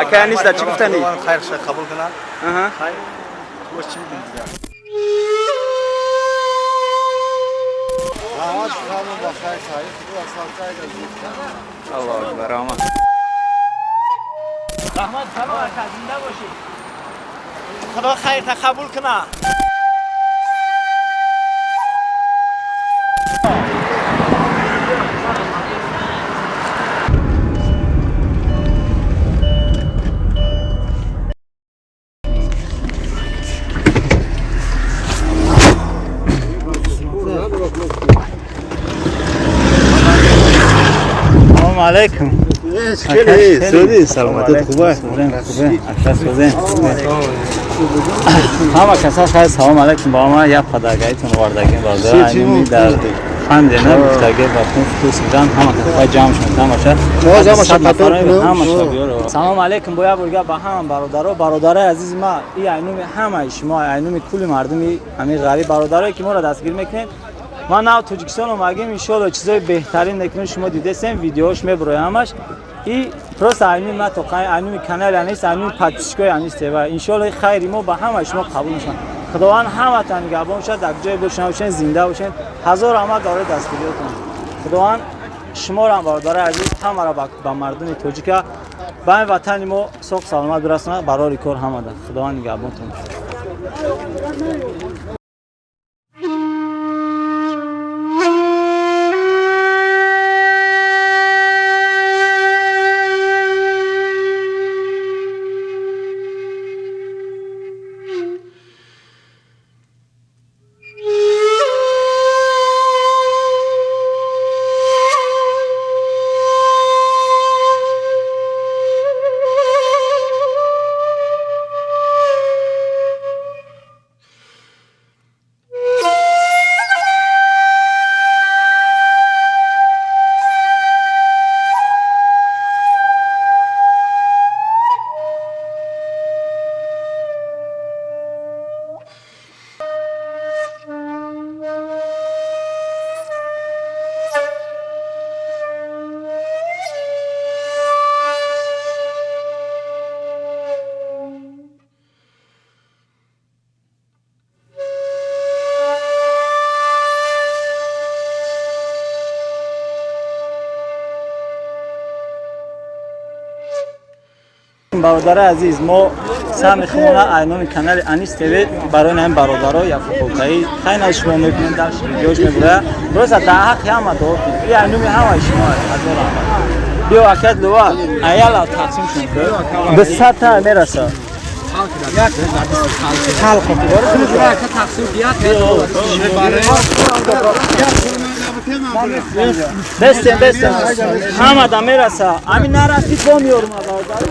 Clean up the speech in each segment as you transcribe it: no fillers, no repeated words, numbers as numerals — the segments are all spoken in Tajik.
Ака Анис да чӣ гуфтанӣ? Хайрша қабул кунад. Аҳа. Хайр. Бош чӣ мегӯем дигар? Аллоҳу акбар, раҳмат. Раҳмат, салом ака, зинда бошед. Худо хайрта қабул кунад. Салом алейкум. Суди, саломатат хуб аст? Ҳама каса хайр, салом алейкум. Ба ман як падаргаитон овардагим бародар. Айними дар фанде на гуфтаги ба хун футусидан ҳама каса ҷамъ шуд, ҳамаша. Ҳамаша биёр. Салом алейкум бо як бурга ба ҳама бародаро, бародарои азизи ма, и айнуми ҳамаи шумо, айнуми кулли мардуми ҳамин ғариб бародарое ки моро дастгир мекунед. Ман нав Тоҷикистон омадем, иншоалло чизои беҳтарин мекунем, шумо дидесем, видеош мебуроям ҳамаш. И просто айнуми ма то айнуми канали Анис, айнуми подписчикои Анис ТВ. Иншоалло хайри мо ба ҳамаи шумо қабул мешавад. Худованд ҳаматон нигаҳбон бошад, дар ҷое бошед, бошед, зинда бошед. Ҳазор раҳмат барои дастгириётон. Худованд шуморо ҳам бародарои азиз ҳамаро ба мардуми тоҷика ба ин ватани мо соқ саломат бирасонад, барори кор ҳамада. Худованд нигаҳбонтон бошад. Бародари азиз, мо сами худмона айноми канали Анис ТВ барои ҳамин бародаро як футболкаи хайр аз шумо мекунем, дар видеош мебурая. Просто дар ҳаққи ҳама дуо кунед. И айноми ҳамаи шумо аст. Ҳазор раҳмат. Биё акат лува, аяла тақсим шун. 200 та мераса. Бестем, бестем. Ҳама да мераса. Ҳамин нарасид бо меёрум бародар.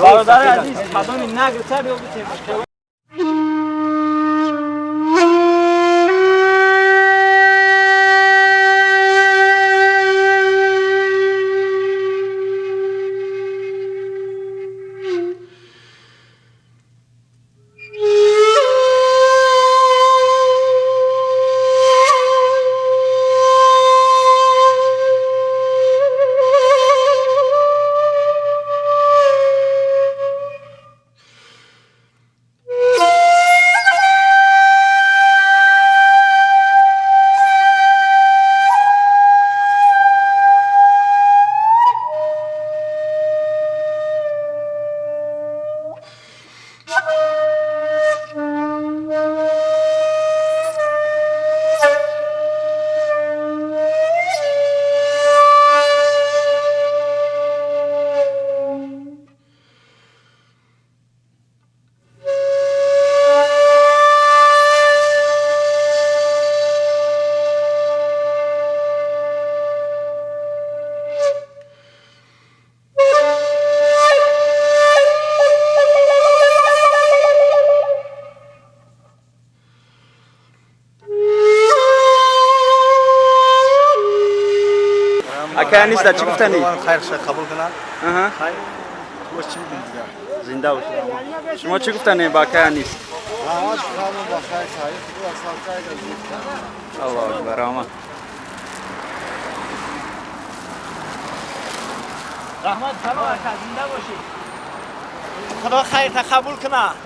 برادر عزیز کدامی نگرفته بیا بتیم. Акай Анис дар чӣ гуфтанӣ? Хайрша қабул кунад. Аҳа. Хайр. Бош чӣ бигӯм дигар? Зинда бошед. Шумо чӣ гуфтанӣ ба акай Анис? Раҳмат, ҳамон ба хайр саҳӣ худо асалтай газид. Аллоҳу акбар, раҳмат. Раҳмат, салом ака, зинда бошед. Худо хайрта қабул кунад.